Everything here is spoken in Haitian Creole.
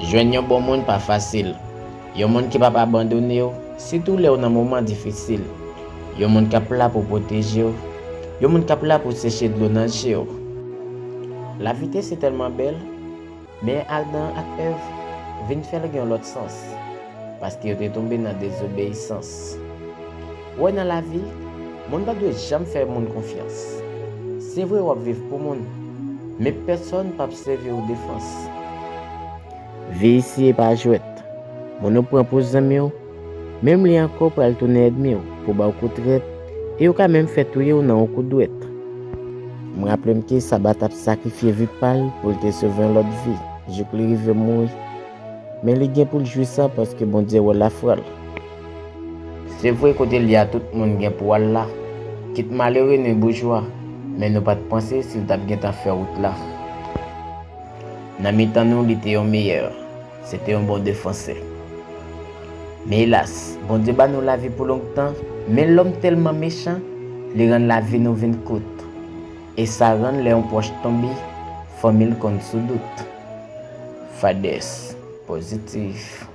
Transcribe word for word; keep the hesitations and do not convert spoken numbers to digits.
Jwenn yon bon moun pa fasil. Yon moun ki p ap abandone w, sitou lè w nan moman difisil. Yon moun k ap la pou pwoteje w. Yon moun k ap la pou seche dlo nan je w. Lavi te si tèlman bèl, men Adan ak Èv vin fè l gen yon lòt sans, paske yo te tonbe nan dezobeyisans. Ou wè, nan lavi, moun pa dwe janm fè moun konfyans. Se vre w ap viv pou moun, men pèsonn p ap sèvi w defans. Vi isi e pa jwèt. Moun ou pran pou zanmi w, menm li ankò pral tounen ènmi w pou ba w kou trèt, e yo ka menm fè touye w nan yon kou dwèt. M raple m ke Saba t ap sakrifye vi pa l pou l te sove yon lòt vi, jouk li rive mouri. Men li gen pou l jwi sa paske Bondye wè lafwa l. Se vre, kote l ye a, tout moun gen pou al la, kit malere ni boujwa, men nou pa t panse si l t ap gentan fè wout la. Nan mitan nou, li te yon meyè, se te yon bon defansè. Men elas, Bondye ba nou lavi pou long tan, men lòm tèlman mechan, li rann lavi nou vin kout. E sa rann lè yon pwòch tonbe, fanmi l konn sou dout. Fadès, pozitif.